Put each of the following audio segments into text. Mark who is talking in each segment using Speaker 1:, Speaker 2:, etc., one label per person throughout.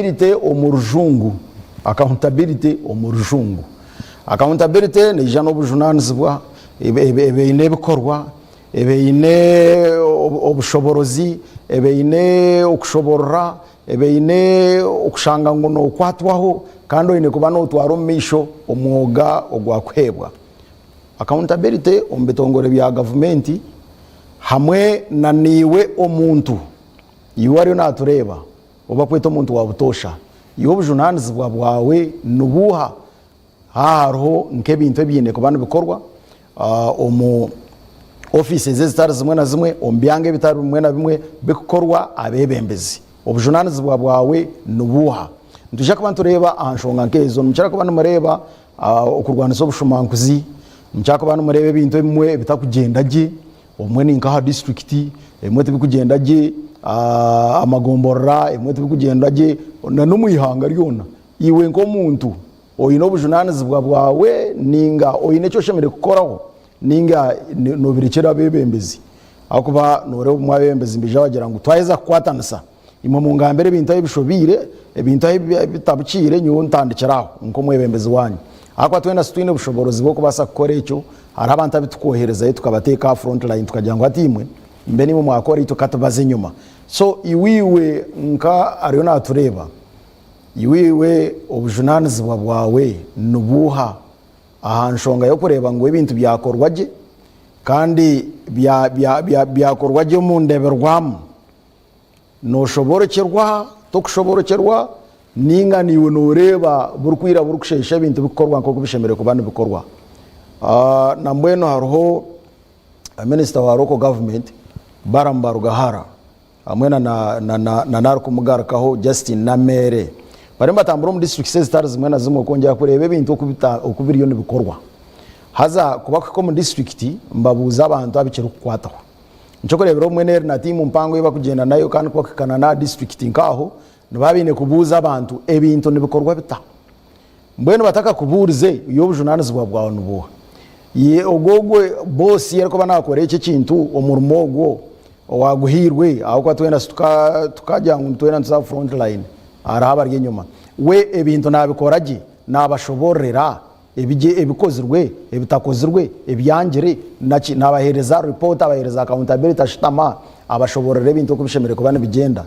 Speaker 1: Accountability omu rujungu Accountability omu rujungu Accountability neija n'obujunanizibwa, ebe eine ebikorwa, ebe eine obushoborozi, ebe eine okushoborora, ebe eine okushanga ngu nokwatwaho kandi oine kuba notwara omu maisho omwoga ogwakuheebwa. Accountability omu bitongore bya gavumenti hamwe na naiwe omuntu, iwe ariyo natureeba ou bakweta omuntu wa butoosha, iwe obujunanizibwa bwawe nibuuha? Haaba hariho nk'ebintu ebiine kuba nibikorwa omu ofiisi ezitari zimwe na zimwe, omu byanga ebitari bimwe na bimwe birikukorwa abeebembezi. Obujunaanizibwa bwawe nibuuha? Nitwija kuba nitureeba aha nshonga nk'ezo. Nimukira kuba nimureeba okurwanisa obushumankuzi, nimukira kuba nimureeba ebintu ebimwe ebitakugyenda gye, obumwe ni nk'aha disiturikiti, ebimwe tibikugyenda gye, amagomborora ebimwe tibikugyenda gye, n'omu ihanga ryona. Iwe nk'omuntu oine obujunanizibwa bwawe ninga oine eki oshemereire kukoraho ninga nobirekyera abebembezi ahakuba noreeba obumwe abebembezi nibaija bagira ngu twaheza kukwatanisa imwe mungambire ebintu ahu bishobiire ebintu ahu bitabukiire nyowe ntandikire aho nk'omwebembezi wanyu ahakuba twena titwine bushoborozi bw'okubaasa kukora ekyo hariho abantu abu tukwoherezayo tukabateeka aha front line tukagira ngu hati imwe mbe nimwe mwakora itwe katubaze enyuma so iwe iwe nka ariyo natureeba Iwe obujunaanizibwa bwawe nibuuha aha nshonga y'okureeba ngu ebintu byakorwa gye kandi byakorwa gye omu ndeberwamu? Noshoborokyerwa, tokushoborokyerwa ninga naiwe noreeba burikwira burikusheesha ebintu bikukorwa nk'oku bishemereire kuba nibikorwa? Nambwenu hariho minisita wa local government Balaam Barugahara. hamwe na na arikumugarukaho Justine Nameere bariyo nibatambura omu disiturikiti ezitari zimwe na zimwe kwongyera kureeba ebintu oku biriyo nibikorwa. Haza kubakuhika omu disiturikiti nibabuuza abantu abu kirikukwataho. Nikyokureeberaho obumwe n'eri na tiimu mpango ei barikugyenda nayo kandi kubakuhika na n'aha disiturikiti nk'aho nibaba baine kubuuza abantu ebintu nibikorwa bita? Mbwenu batakakubuurize, iwe obujunaanizibwa bwawe ni buuha? Ye ogwo ogwo bosi arikuba naakora eki ekintu, omurimo ogwo owaaguhairwe, ahabw'okuba twena tukagira ngu twena nituza aha front line, hariho abari enyima. We ebintu naabikora gye, naabashoboororera ebigye ebikozirwe, ebitakozirwe, ebyangire, naki, naabaheereza report, abaheereza accountability, ashutama abashoboororera ebintu oku bishemereire kuba nibigyenda.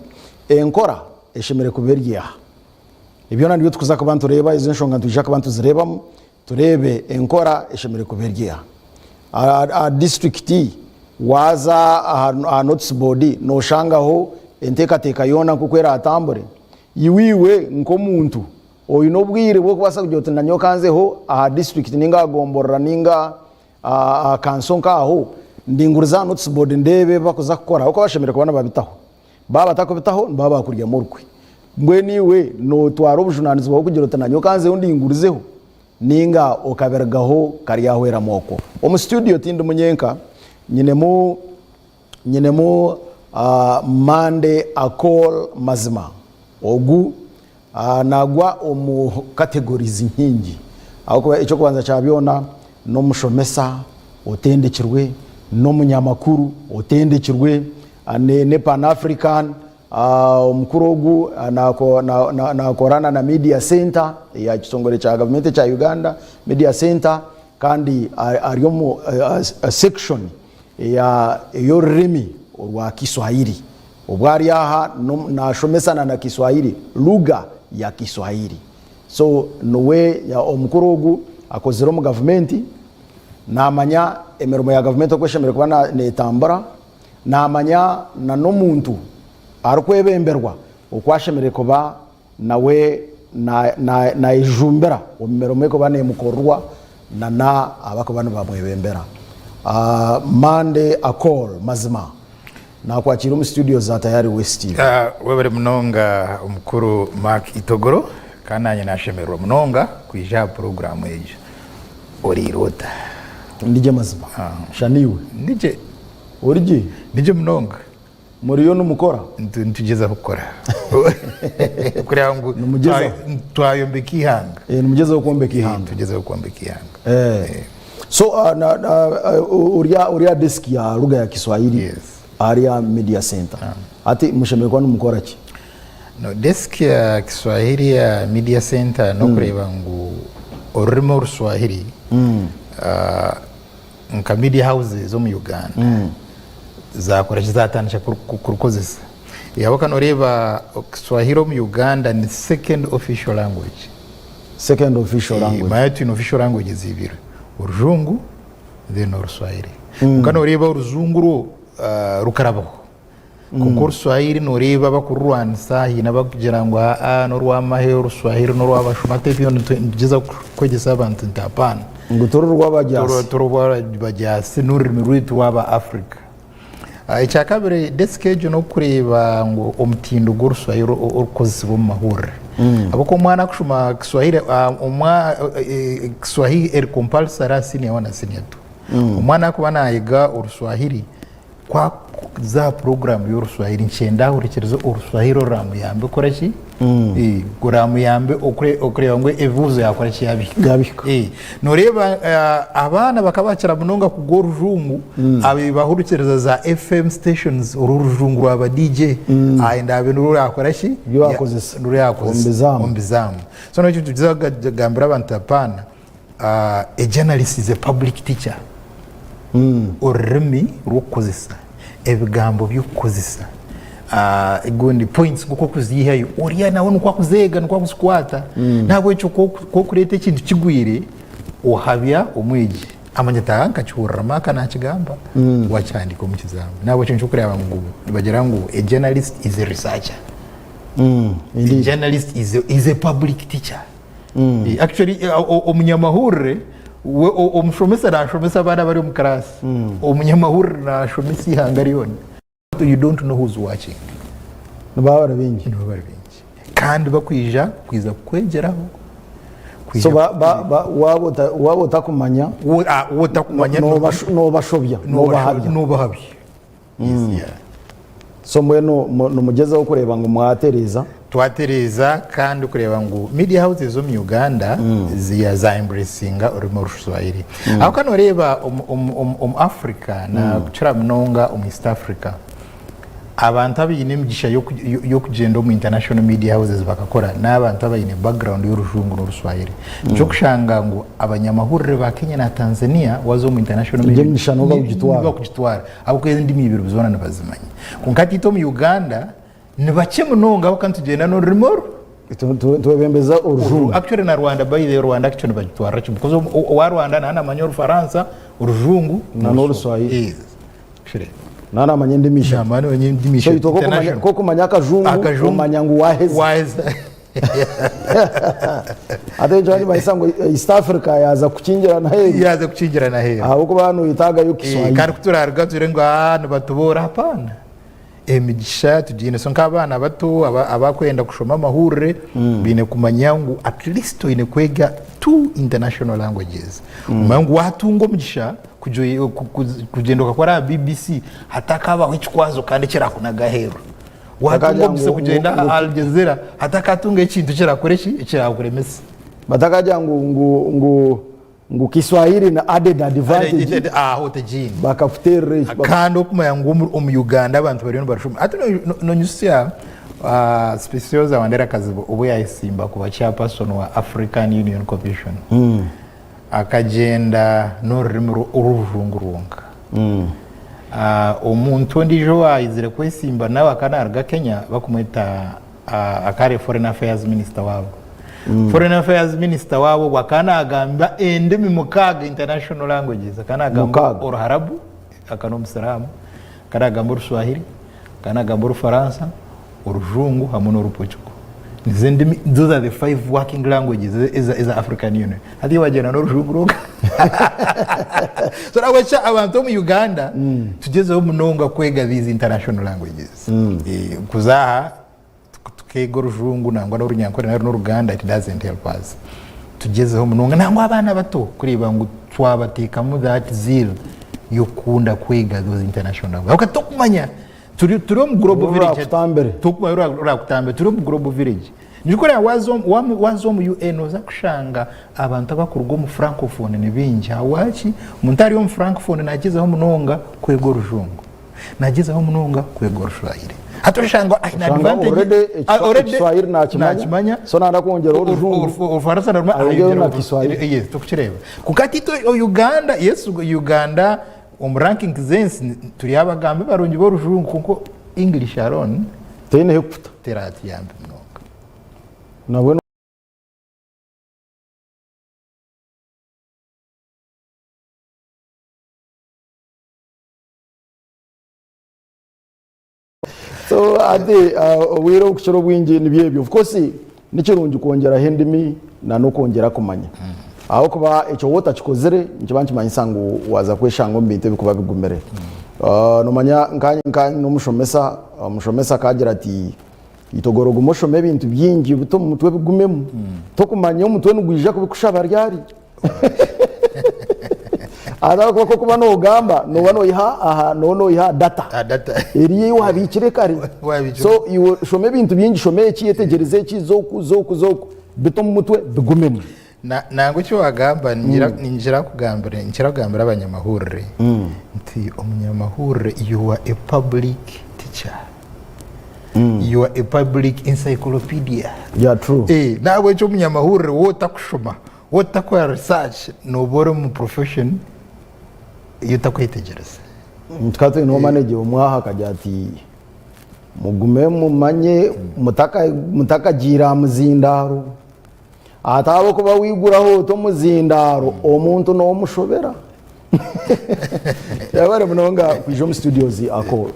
Speaker 1: Enkora eshemereire kuba eri eha? Byona nibyo tukuza kuba nitureeba, ezo enshonga nitwija kuba nituzireebamu tureebe enkora eshemereire kuba eri eha. Aha disiturikiti waaza aha notice board nooshangaho enteekateeka yoona nk'oku eraatambure. Iwe iwe nk'omuntu oine obwire bw'okubaasa kugira oti nanyowe ka nzeho aha disiturikiti nainga aha gomborora nainga aha kanso nk'aho ndingurize aha notice board ndeebe ebi barikuza kukora ahabw'okuba bashemereire kuba nibabitaho. Baaba batakubitaho nibaba baakuryamu orukwe. Mbwenu iwe nootwara obujunaanizibwa bw'okugira oti nanye okanzeho ndingurizeho nainga okabirugaho karyahweramu okwo. Omu situdiyo tindimu nyenka, nyinemu nyinemu Monday Akol Mazima. Ogu naagwa omu categories nyingi ahabw'okuba eky'okubanza kya byona n'omushomesa otendekirwe, n'omunyamakuru otendekirwe, ne Pan African, omukuru ogu nakorana na Media Centre eya kitongore kya gavumenti ekya Uganda, Media Centre kandi ari omu section ey'orurimi orwa Kiswahili. Obu ari aha nashomesa na na Kiswahili, lugha ya Kiswahili. So niwe omukuru ogu akozire omu gavumenti, namanya emirimo ya gavumenti oku eshemereire kuba netambura, namanya na n'omuntu arikwebemberwa oku ashemereire kuba nawe nayejumbira omu mirimo erikuba nemukorerwa na n'abarikuba nibamwebembera. Monday Akol mazima nakwakiira omu studio za Tayari West TV.
Speaker 2: Webare munonga omukuru Mark Itogoro kandi nanye nashemererwa munonga kwija aha puroguramu egi. Oriire ota?
Speaker 1: Ndigye mazima. Shana iwe?
Speaker 2: Ndigye.
Speaker 1: Origye?
Speaker 2: Ndigye munonga.
Speaker 1: Muriyo nimukora?
Speaker 2: Nitugyezaho kukora kureba ngu twayombeka eihanga.
Speaker 1: Nimugyezaho kwombeka eihanga.
Speaker 2: Nitugyezaho kwombeka eihanga.
Speaker 1: So ori aha desk ya lugha ya Kiswahili ahari aha media center. Hati mushemereire kuba nimukora ki?
Speaker 2: No, desk ya Kiswahili ya Media Center n'okureeba ngu orurimi Oruswahili ah, nka media houses omu Uganda zakora ki zatandika kurukozesa. Ahabw'okuba noreeba Kiswahili omu Uganda ni second official language.
Speaker 1: Second official language.
Speaker 2: Manya twine official languages ibiri, Orujungu then Oruswahili. Kwonka noreeba Orujungu rwo rukarabaho. Kwonka Oruswahili noreeba abakururwanisa haine abakugira ngu aa n'orwamahe Oruswahili n'orwabashuma hati ebyo nitugyezaho kwegyesa abantu nti hapaana.
Speaker 1: Ngu turi rw'abajaasi.
Speaker 2: Turi rw'abajaasi n'orurimi rwaitu rw'aba Africa. Ekyakabiri desk egyo n'okureeba ngu omutindo gw'Oruswahili orikukozesibwa omu mahurire. Ahabw'okuba omwana akushoma Kiswahili, Kiswahili eri compulsory aha senior one na senior two. Omwana akuba nayega Oruswahili, ku akuza aha puroguraamu y'Oruswahili nikyenda ahurikirize Oruswahili oruraamuyambe kukora ki? Oraamuyambe okureeba ngu ebibuuzo yaakora ki yaabihika.
Speaker 1: Yaabihika.
Speaker 2: Nooreeba abaana bakaba bakira munonga kugwa Orujungu, ababaire bahurikiriza za FM stations oru Orujungu rwa ba DJ, ayenda abe nirwo yaakora ki?
Speaker 1: Nirwo yaakozesa.
Speaker 2: Nirwo yaakozesa.
Speaker 1: Omu bizaamu.
Speaker 2: Omu bizaamu. So n'ekyo nitukizaho kugambira abantu apaana. A journalist is a public teacher. Orurimi rw'okukozesa, ebigambo by'okukozesa, egundi points nk'oku orikuziihayo, oriya nawe nikwo akuzeega, nikwo akuzikwata. N'ahabw'ekyo ku orikureeta ekintu kigwire, ohabya omwegi. Amanya ati aha nkakihurira Mark naakigamba, waakihandiika omu kizaamo. N'ahabw'ekyo nikyo orikureeba ngu nibagira ngu a journalist is a researcher. A journalist is a public teacher. Actually omunyamahurire we omushomesa nashomesa abaana abari omu class, omunyamahurire nashomesa ihanga ryona. You don't know who's watching.
Speaker 1: Nibaba bari baingi.
Speaker 2: Nibaba bari baingi. Kandi bakwija kwija kukwegyeraho.
Speaker 1: So waaba otakumanya,
Speaker 2: Otakumanya
Speaker 1: nobashobya, nobahabya.
Speaker 2: Nobahabya. Yes, yeah.
Speaker 1: So mbwenu nimugyezaho kureeba ngu mwatereeza.
Speaker 2: Twatereeza kandi kureeba ngu media houses omu Uganda ziya za embracinga orurimi Oruswahili. Ahabw'okuba noreeba omu Africa na kukira munonga omu East Africa, abantu abaine emigisha y'okugyenda omu international media houses bakakora n'abantu abaine background y'Orujungu n'Oruswahili. Nikyo orikushanga ngu abanyamahurire ba Kenya na Tanzania waaza omu international
Speaker 1: media Emigisha nibo bakugitwara.
Speaker 2: Nibo bakugitwara ahabw'okuba endimi ibiri zoona nibazimanya. Kwonka hati itwe omu Uganda ni bakye munonga ahabw'okuba nitugyenda n'orurimi oru.
Speaker 1: Twebembeza Orujungu.
Speaker 2: Actually na Rwanda by the way Rwanda actually nibagitwarira kimwe because owa Rwanda naaba namanya Orufaransa, Orujungu
Speaker 1: n'Oruswahili.
Speaker 2: Yes. Actually.
Speaker 1: Naaba namanya endimi ishatu.
Speaker 2: Naaba namanya endimi
Speaker 1: So
Speaker 2: ishatu.
Speaker 1: itwe
Speaker 2: International.
Speaker 1: ku okumanya akajungu,
Speaker 2: Akajungu.
Speaker 1: omanya ngu waheza.
Speaker 2: Waheza.
Speaker 1: Ate ekyo nikimanyisa ngu East Africa yaaza kukingira n'aheeru.
Speaker 2: Yaaza kukingira n'aheeru.
Speaker 1: Ahabw'okuba noyetaagayo Kiswahili.
Speaker 2: Kandi ku turaruga tugire ngu aa nibatuboora, hapaana. Emigisha tugiine. So nk'abaana bato abakwenda kushoma amahurire baine kumanya ngu at least oine kwega two international languages. Omanye ngu waatunga omugisha kugyenda okakora aha BBC hatakabaho ekikwazo kandi ekirakunaga aheeru. Waatunga omugisha kugyenda aha Al Jazeera hatakatunga ekintu ekirakore ki? Ekirakuremesa.
Speaker 1: Batakagira ngu ngu ngu ngu Kiswahili na added advantage.
Speaker 2: Aho tegiine.
Speaker 1: Bakakuteerera eki.
Speaker 2: Kandi okumanya ngu omu Uganda abantu bariyo nibarishoma. Hati nonyusya Specioza Wandera Kazibu obu yayesimba kuba chairperson wa African Union Commission. Akagyenda n'orurimi orw'orujungu rwonka. Omuntu ondiijo owaizire kwesimba nawe akaba naaruga Kenya barikumweta akaba ari foreign affairs minister waabo. Foreign affairs minister waabo ogwo akaba naagamba endimi mukaaga international languages. Akaba naagamba
Speaker 1: Mukaaga.
Speaker 2: Oruharabu, akaba n'Omusiraamu, akaba naagamba Oruswahili, akaba naagamba Orufaransa, Orujungu hamwe n'Orupocugo. Nizo endimi, those are the five working languages eza eza African Union. Hati iwe wagyenda n'Orujungu rwonka. So nahabwekyo abantu omu Uganda tugyezeho munonga kwega these international languages. Kuza aha tukeega Orujungu nangwa n'Orunyankore nari n'Oruganda it doesn't help us. Tugyezeho munonga nangwa abaana bato kureeba ngu twabateekamu that zeal y'okukunda kwega those international languages. Ahabw'okuba tokumanya Turi turi omu global
Speaker 1: Oru
Speaker 2: village hati.
Speaker 1: Orakutambire.
Speaker 2: Tokumanya oru orakutambire. Turi omu global village. Nyowe kuriya waaza omu wamu waaza omu UN oza kushanga abantu abakuruga omu francophone ni baingi. Ahabwaki? Omuntu ari omu francophone nagyezaho munonga kwega orujungu. Nagyezaho munonga kwega orushwahiri. Hati oshanga aine
Speaker 1: Oshanga
Speaker 2: advantage
Speaker 1: already
Speaker 2: already
Speaker 1: ekiswahili nakimanya
Speaker 2: nakimanya
Speaker 1: so nanda kwongyeraho orujungu
Speaker 2: Orufaransa narwo
Speaker 1: ayongereho
Speaker 2: ayongyera
Speaker 1: na Kiswahili.
Speaker 2: Yes, turikukireeba. Kwonka hati itwe Uganda, yes Uganda omu rankings z'ensi turi abagambi barungi b'orujungu kwonka English alone
Speaker 1: Teine hikufuta.
Speaker 2: teratuyambe munonga.
Speaker 1: Nabwe So hati obwire obukukira obwingi nibyo ebyo. Of course nikirungi kwongyeraho endimi na n'okwongyera kumanya. Ahabw'okuba ekyo waaba otakikozire nikiba nikimanyisa ngu waaza kweshanga omu bintu ebirikuba bigumire. Noomanya nkaanye n'omushomesa, omushomesa akagira ati itogoro ogume oshome ebintu bingi bite omu mutwe bigumemu, tokumanya omutwe nigwija kubikushaba ryari. Ahabw'okuba ku orikuba noogamba nooba noiha aha nooba noiha aha data
Speaker 2: Aha data.
Speaker 1: eri ei waabiikire kare.
Speaker 2: Waabiikire.
Speaker 1: So iwe shoma ebintu bingi, shoma eki, yetegyereze eki, za oku, za oku, za oku, bite omu mutwe bigumemu.
Speaker 2: Na- Nangwa eki wagamba ningira ningira kugambira nkira kugambira abanyamahurire nti omunyamahurire you are a public teacher. You are a public encyclopedia.
Speaker 1: Yeah, true.
Speaker 2: Eh, nahabwekyo omunyamahurire wowe otakushoma Wotakora research noba ori omu profession ei otakwetegyereza.
Speaker 1: Tukaba twineho manager omwe aha akagira ati mugume mumanye mutakagiire aha muzindaaro ati ahabw'okuba waiguraho oti omuzindaaro omuntu nomushobera. Yebare munonga kwija omu studios ako.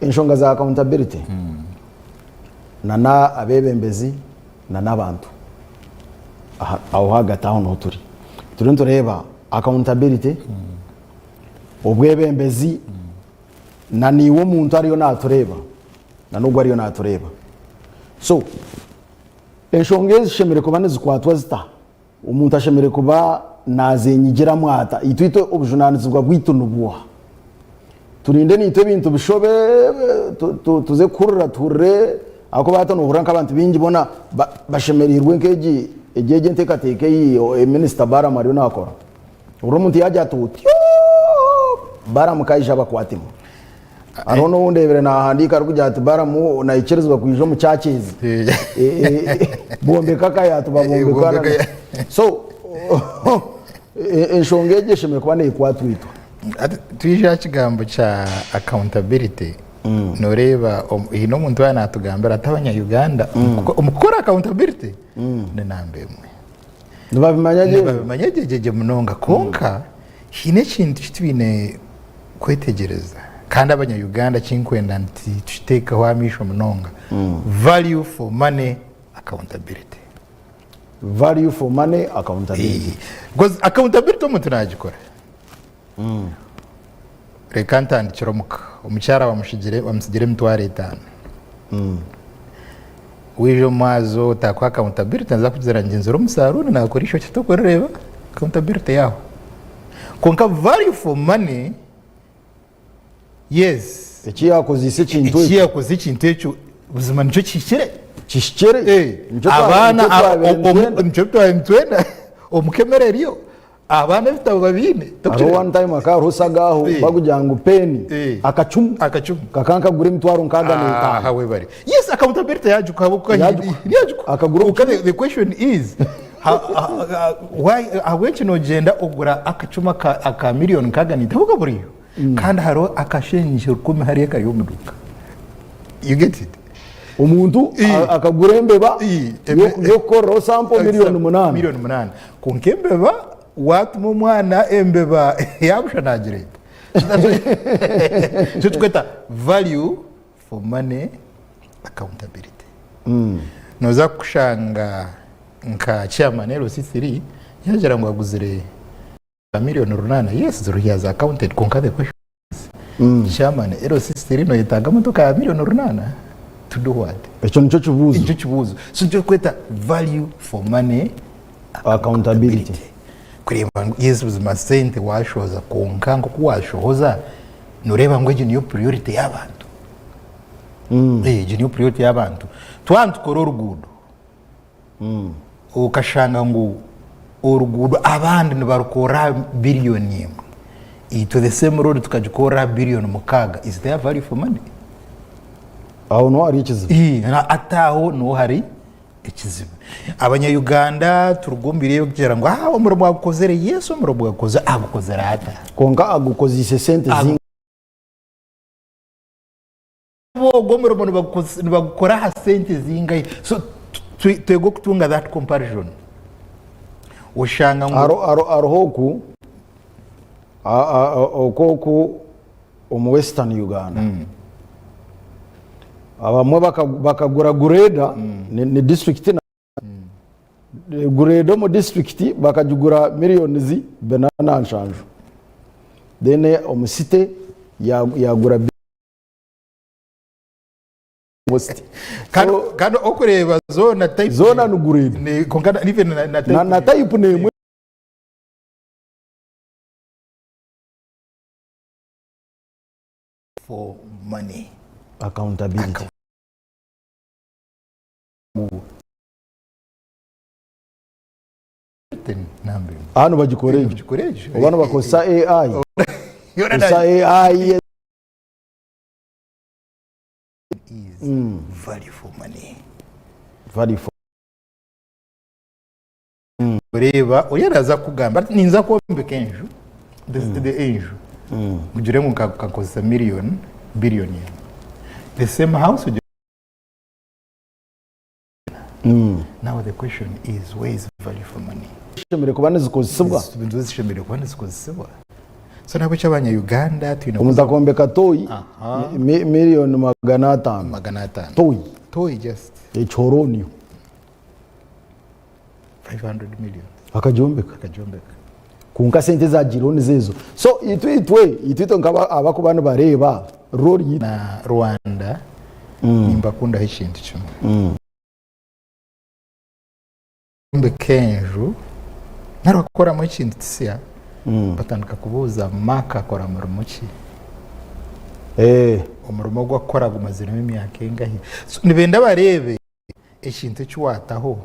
Speaker 1: Enshonga za accountability na abebembezi na n'abantu aho ahagati aho niho turi. Turiyo nitureeba accountability, obwebembezi na naiwe omuntu ariyo natureeba na n'ogwo ariyo natureeba. So enshonga ezi zishemereire kuba nizikwatwa zita? Omuntu ashemereire kuba nazenyigiramu ata? Itwe itwe obujunanizibwa bwaitu ni buha? Turinde naitwe ebintu bishobe tuze kuhurira tuhurire ahakuba hati nohurira nk'abantu baingi boona bashemereirwe nk'egi egi egi enteekateeka ei minisita Balaam ariyo nakora. Ohurira omuntu yagira ati otyo Balaam ka aije abakwatemu. Hariho n'ou ndeebire naahandiika arikugira ati Balaam naikirizibwa kwija omu church ezi. Bombeka akaya tubabombeka. So enshonga egi eshemereire kuba neekwatwa itwe.
Speaker 2: Hati twije aha kigambo kya accountability noreeba haine omuntu waaba natugambira ati abanya Uganda omu kukora accountability ni namba emwe.
Speaker 1: Nibabimanya gye.
Speaker 2: Nibabimanya gye gye gye munonga kwonka haine ekintu eki twine kwetegyereza kandi abanya Uganda ekinkwenda nti tukiteekeho amaisho munonga value for money accountability.
Speaker 1: Value for money accountability.
Speaker 2: Because accountability omuntu nagikora. Reka ntandikire omuka. Omukyara bamushigire bamusigire emitwaro etano. Waija omu maazi otakuha accountability naza kugira ngu ngyenzire omu saruuni nakora eishokye tokurireeba accountability yaawe. Kwonka value for money yes
Speaker 1: Eki yakozeise ekintu
Speaker 2: eki
Speaker 1: ekyo
Speaker 2: yakoze ekintu ekyo buzima nikyo kihikire.
Speaker 1: kihikire.
Speaker 2: Eh,
Speaker 1: Nikyo twa-
Speaker 2: abaana
Speaker 1: nikyo twabaire nitwenda.
Speaker 2: nikyo twabaire nitwenda omuka emere eriyo abaana ebitabo babiine
Speaker 1: Hariho one time hakaba hariho saga aho
Speaker 2: Eh.
Speaker 1: bakugira ngu peni
Speaker 2: Eh.
Speaker 1: akacumu
Speaker 2: Akacumu.
Speaker 1: kakaba nikagura emitwaro nkaaga n'etaano.
Speaker 2: Aha webare. Yes, accountability yajuka ahabw'okuba
Speaker 1: Yajuka.
Speaker 2: yajuka.
Speaker 1: Akagura
Speaker 2: Kwonka the question is why ahabw'enki nogyenda ogura akacuma aka, aka million nkaaga n'etaano kaburiyo kandi hariho akashengi rukumi hariya kari omu duuka. You get it?
Speaker 1: Omuntu
Speaker 2: Eh.
Speaker 1: akagura embeba
Speaker 2: Eh,
Speaker 1: y'okukoreraho sample 8,000,000.
Speaker 2: 8,000,000. Kwonka embeba watuma omwana embeba yabusha nagireeta. Nikyo turikweta value for money accountability. Noza kushanga nka chairman LC3 yagira ngu aguzire 8,000,000 yes he has accounted kwonka the question is chairman LC3 noyetaaga emotoka ya 8,000,000 to do what?
Speaker 1: Ekyo nikyo kibuuzo.
Speaker 2: Nikyo kibuuzo. So nikyo turikweta value for money
Speaker 1: Accountability.
Speaker 2: Kureeba ngu yes buzima sente washohoza kwonka nkoku washohoza noreeba ngu egyo niyo priority y'abantu. Egyo niyo priority y'abantu. Twaba nitukora oruguudo, okashanga ngu oruguudo abandi nibarukora aha biriyoni emwe, Itwe the same road tukagikorra aha billion mukaaga, is there value for money?
Speaker 1: Aho niho hari ekizibu.
Speaker 2: Ii, ati aho niho hari ekizibu. Abanya Uganda turuga omu biro ebi kugira ngu ah omurimo agukozere, yes omurimo agukozere, agukozere ata?
Speaker 1: Kwonka agukozeise sente zingahi?
Speaker 2: Ogwo omurimo nibagukora aha sente zingahi? So twege okutunga that comparison. Oshanga ngu
Speaker 1: Hariho oku oku oku omu western Uganda abamwe bakagura grader ni district Grader omu disiturikiti bakagigura millions bina na nshanju then omu city yagura
Speaker 2: Kandi okureeba zoona type
Speaker 1: Zoona ni grade.
Speaker 2: Ni kwonka na even na na
Speaker 1: na na type n'emwe.
Speaker 2: For money.
Speaker 1: Accountability. Aha nibagikora egyo oba nibakozesa AI kozesa AI value for
Speaker 2: Reeba oriya naaza kukugamba ati ninza kwombeka enju the enju ogire ngu nkakozesa million billion the same house Now the question is where is value for money?
Speaker 1: Zishemereire kuba nizikozesibwa.
Speaker 2: Nizo zishemereire kuba nizikozesibwa. So nahabwekyo abanya Uganda twine
Speaker 1: Omuntu akombeka toyi million 500.
Speaker 2: 500.
Speaker 1: Toyi.
Speaker 2: Toyi just.
Speaker 1: Ekihoronio.
Speaker 2: 500 million.
Speaker 1: Akagyombeka.
Speaker 2: Akagyombeka.
Speaker 1: Kwonka sente ezagiireho nizo ezo. So itwe itwe itwe itwe nk'abakuba nibareeba role yitu.
Speaker 2: Na Rwanda nimbakundaho ekintu kimwe. Kwombeka enju nari kukoramu ekintu kisya batandika kubuuza Mark akora murimo ki? Omurimo ogu akukora agumaziremu emyaka engahi? So nibenda bareebe ekintu eki waataho.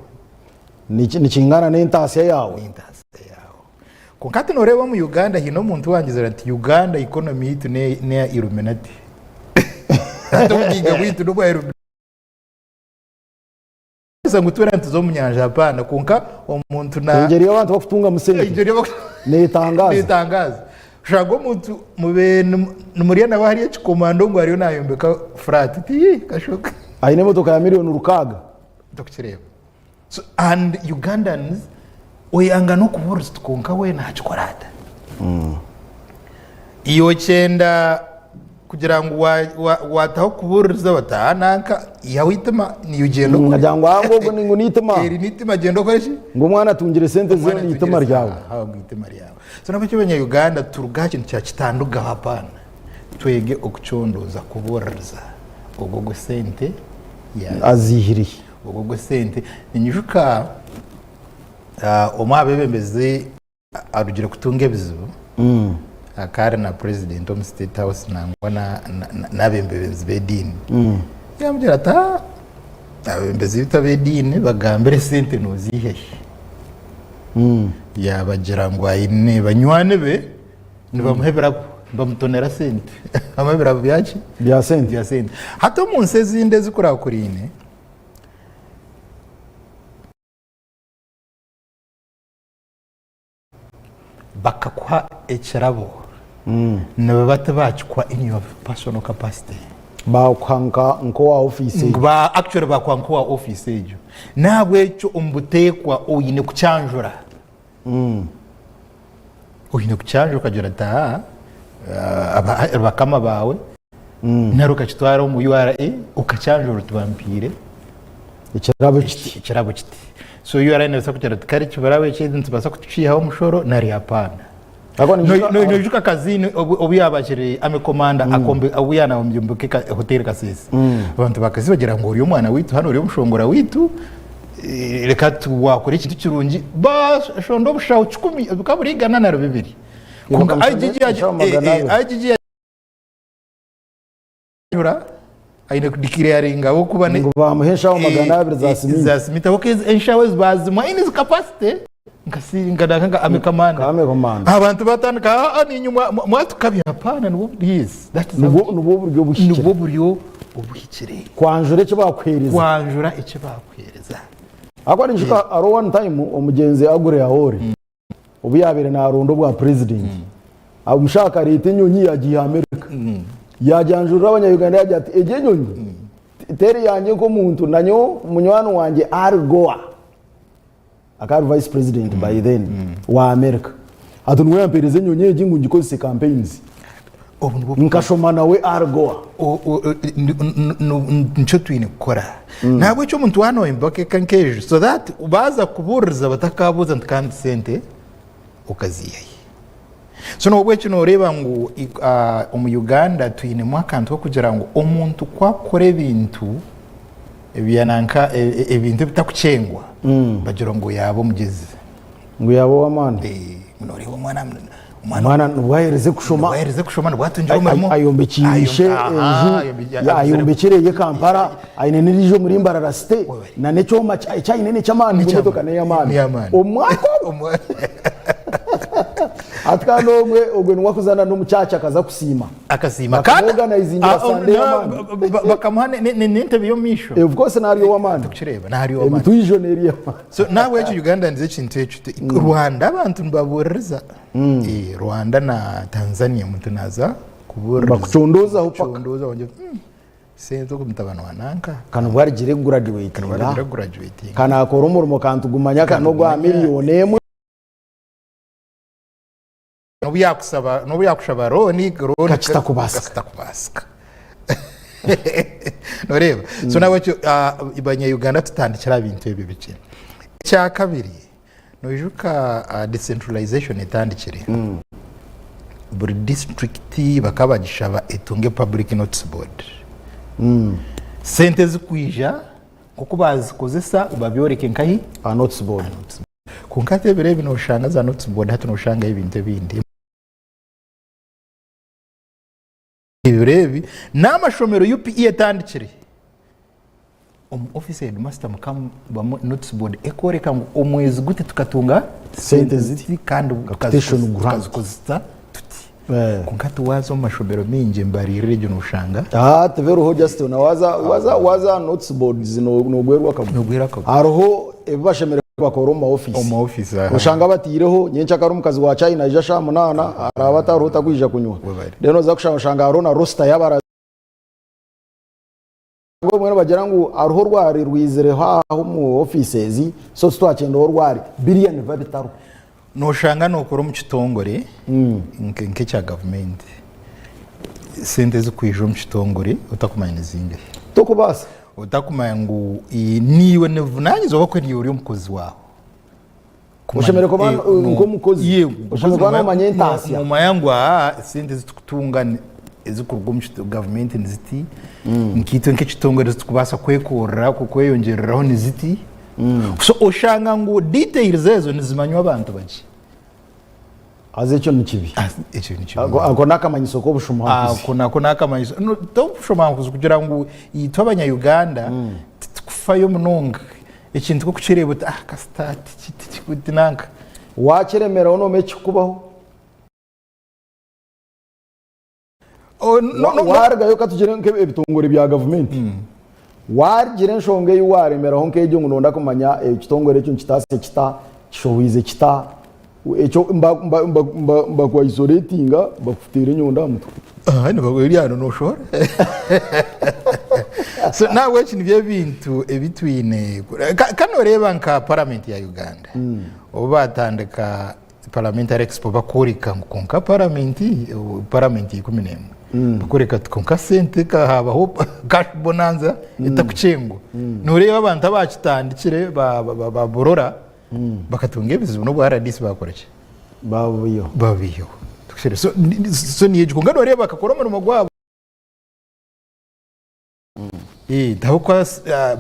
Speaker 1: Nikingana n'entaasya yaawe.
Speaker 2: N'entaasya yaawe. Kwonka hati nooreeba omu Uganda haine omuntu owangizire ati Uganda economy yaitu n'eya Illuminati. Hati obugaiga bwaitu n'obwa Illuminati. Ngu twena nituza omu nyanja hapana kwonka omuntu
Speaker 1: na. Engyeri y'abantu bakutungamu sente neetangaaza.
Speaker 2: Neetangaaza. Oshanga omuntu mubaire nimurya nawe hariya ekikomando ngu ariyo nayombeka flat tii kashoka.
Speaker 1: Aine emotoka ya million rukaaga.
Speaker 2: Tokukireeba. So and Ugandans oyanga n'okubuurira oti kwonka we nakikora ata? Iwe okyenda kugira ngu wataho kubuuririza bati aha nanka ihaho eitima niiwe gyenda okore.
Speaker 1: Nkagira ngu aha ngu ngu n'itima.
Speaker 2: Eri n'itima gyenda okore ki?
Speaker 1: Ngu omwana atungire sente ze n'itima ryawe.
Speaker 2: Aha ngu eitima ryawe. So nabwekyo abanya Uganda turuge aha kintu kya kitandugaho hapana. Twege okucondooza kubuuririza ogwo ogwo sente
Speaker 1: ya Aziihire hi?
Speaker 2: Ogwo ogwo sente. Ninyijuka omwe aha beebembezi arugire kutunga ebizibu akaba ari na president omu state house nangwa n'abebembezi b'ediini yamugira ati "Ah, abebembezi baitu ab'ediini bagambire esente noziiha hi yabagira ngu aine banywani be nibamuha ebirabo nibamutonera sente bamuha ebirabo byaki
Speaker 1: Bya sente.
Speaker 2: bya sente hati omu nsi ezindi ezikurakurine Bakakuha ekirabo nibaba tibakikuha in your personal capacity.
Speaker 1: Bakuha nka nk'owa ofiisi egyo.
Speaker 2: Ba actually bakuha nk'owa ofiisi egyo. N'ahabw'ekyo omu buteekwa oine kukyanjura. Oine kukyanjura okagira oti aa bakama baawe nari okakitwara omu URA okakyanjura oti bampiire.
Speaker 1: Ekirabo kiti.
Speaker 2: Ekirabo kiti. So URA nebaasa kugira ati kare ekirabo eki nitubaasa kukiihaho omushoro nari hapaana. Noijuka Kazini obu yaaba akiri army commander obu yaaba nayombeka hoteeri Kasese. Abantu ba Kasese bagira ngu ori omwana waitu hanu ori omushongora waitu reka wakora ekintu kirungi bashonda obushaho kikumi bukaba buri igana nari bibiri. Kwonka IGG Yura aine kudeclaringa ahabw'okuba
Speaker 1: Ngu bamuhe enshaho 200 za siminti.
Speaker 2: Za siminti ahabw'okuba enshaho ezi bazimuha in his capacity. Nka nka nka army commander.
Speaker 1: Nka army commander.
Speaker 2: Abantu batandika aa niinywe mwatukabya hapaana nibwo yes that is
Speaker 1: Nibwo
Speaker 2: how
Speaker 1: nibwo buryo obuhikire.
Speaker 2: nibwo buryo obuhikire.
Speaker 1: Kwanjura eki bakuheereza.
Speaker 2: Kwanjura eki bakuheereza.
Speaker 1: Ahabw'okuba ninyijuka hariho one time omugyenzi Aggrey Awori obu yaabaire naaronda obwa president, omushaho akareeta enyonyi yaagiiha America. Yaagyanjurira abanya-Uganda yaagira ati egi enyonyi teri yangye nk'omuntu nanyowe munywani wangye Al Gore. Akaba ari vice president by then wa America. Ati niwe yampereza enyonyi egi ngu ngikozese campaigns.
Speaker 2: Obu nibwo
Speaker 1: Nkashoma nawe Al Gore.
Speaker 2: O- o- o- ni- ni- ni- nikyo twine kukora nahabwekyo omuntu waana oyimbaka eka nkejo so that baaza kubuuririza batakabuuza nti kandi sente okaziihahi so nobwekyo noreeba ngu i- ah, omu uganda twinemu akantu kokugira ngu omuntu ku akukora ebintu Ebya nanka ebintu ebitakukyengwa bagira ngu yaaba omugyezi.
Speaker 1: Ngu yaaba ow'amaani.
Speaker 2: Ngu noreeba omwana
Speaker 1: Omwana nibwo aherize kushoma.
Speaker 2: Nibwo aherize kushoma nibwo atungire omurimo.
Speaker 1: Ayombekiire ishe enju, ayombekire eye Kampala, aine n'eriija omuri Mbarara City, na n'ekyoma eki aine n'eky'amaani ngu emotoka n'ey'amaani. Omu mwaka ogwo. Hati kandi ogwe ogwe niwe akuzana n'omu church akaza kusiima.
Speaker 2: Akasiima
Speaker 1: Bakamuorganizingira Sunday y'amaani.
Speaker 2: Bakamuha n'entebe y'omu maisho.
Speaker 1: Of course nari ow'amaani.
Speaker 2: Tukireba nari ow'amaani.
Speaker 1: Emituijo neri y'amaani.
Speaker 2: So nahabwekyo Uganda nizo ekintu ekyo. Rwanda abantu nibabuririza. Rwanda na Tanzania omuntu naza kubuririza.
Speaker 1: Bakucondoozaho paka.
Speaker 2: Bakucondoozaho bagira sente ogu mutabani wa nanka.
Speaker 1: Ka nibwo arigire kuguraduwetinga.
Speaker 2: Nibwo arigire kuguraduwetinga.
Speaker 1: Ka nakora omurimo kantugumanya ka n'ogwa miriyoni emwe.
Speaker 2: N'obu yakusaba n'obu yakushaba looni looni
Speaker 1: Kakitakubaasika.
Speaker 2: kakitakubaasika. Noreeba? So nahabwekyo ah, banya-Uganda tutandikire aha bintu ebyo bikye. Ekyakabiri, noijuka ah, decentralization etandikire, buri district bakaba bagishaba etunge public notice board. Sente ezikwija nk'oku bazikozesa babyoreke nkahi?
Speaker 1: Aha notice board.
Speaker 2: Kwonka hati ebiro ebi noshanga za notice board hati noshangayo ebintu ebindi. Ebiro ebi n'amashomero UPE etandikire omu office ya headmaster mukabamu notice board ekworeka ngu omwezi guti tukatunga
Speaker 1: Sente ziti.
Speaker 2: kandi
Speaker 1: Capitation grant.
Speaker 2: tukazikozesa tuti.
Speaker 1: Eh.
Speaker 2: Kwonka hati waaza omu mashomero maingi embaririra egyo noshanga
Speaker 1: Ah, tibiruho Justin waza waza waza notice boards no- nogwerwa akaguru.
Speaker 2: Nogwerwa akaguru.
Speaker 1: Hariho ebi bashemereire bakora omu ma office.
Speaker 2: Omu ma office, aha.
Speaker 1: Oshanga bataireho nyenkyakare omukazi wa chai naija shaaha munaana araba atariho takwija kunywa.
Speaker 2: Webare.
Speaker 1: Then oza kushanga oshanga hariho na roster y'abara Mbwenu nibagira ngu hariho orwari rwizireho aha omu offices so titwakyendaho orwari biriya nibiba bitariho.
Speaker 2: Noshanga nokora omu kitongore nk'ekya gavumenti, sente ezirikwija omu kitongore otakumanya nizingahi.
Speaker 1: Tokubaasa.
Speaker 2: Otakumanya ngu niiwe nibuvunanyizibwa ahabw'okuba niiwe ori omukozi waaho.
Speaker 1: Oshemereire kuba nk'omukozi, oshemereire kuba noomanya entaasya.
Speaker 2: Noomanya ngu aha esente ezi turikutunga ezirikuruga omu gavumenti ni ziti, nkaitwe nk'ekitongore ezi turikubaasa kwekorera kweyongyereraho ni ziti. So oshanga ngu details ezo nizimanywa abantu bakye.
Speaker 1: Haza ekyo ni kibi.
Speaker 2: Ekyo ni kibi.
Speaker 1: Ako n'akamanyiso k'obushomankuzi.
Speaker 2: Ako nako n'akamanyiso. No, T'obushomankuzi kugira ngu itwe abanya-Uganda titukufayo munonga. Ekintu ku orikukireeba oti ah kasita ti nanka.
Speaker 1: Waakiremeraho noomanya ekirikukubaho?
Speaker 2: Oh, no, no, no.
Speaker 1: Waarugayo katugire nk'ebitongore bya gavumenti. Waagira enshonga ei waaremeraho nk'egyo ngu noyenda kumanya ekitongore ekyo nikitaasya kita, kishohwize kita, ekyo mba isolatinga bakuteera enyondo aha mutwe.
Speaker 2: Aha nibaguha hano noshohora. So nahabweki nibyo ebintu ebi twine. Ka noreeba nka paramenti ya Uganda obu batandika Parliamentary Expo bakworeka ngu kwonka paramenti, paramenti ya 11 bakworeka ati kwonka sente habaho cash bonanza etakukyengwa. Noreeba abantu abakitandikire baborora bakatunga ebizibu n'obu RDC bakora ki?
Speaker 1: Babiihaho.
Speaker 2: Babiihaho. So, so niyo egyo kwonka noreeba bakakora omurimo gwabo. Ahabw'okuba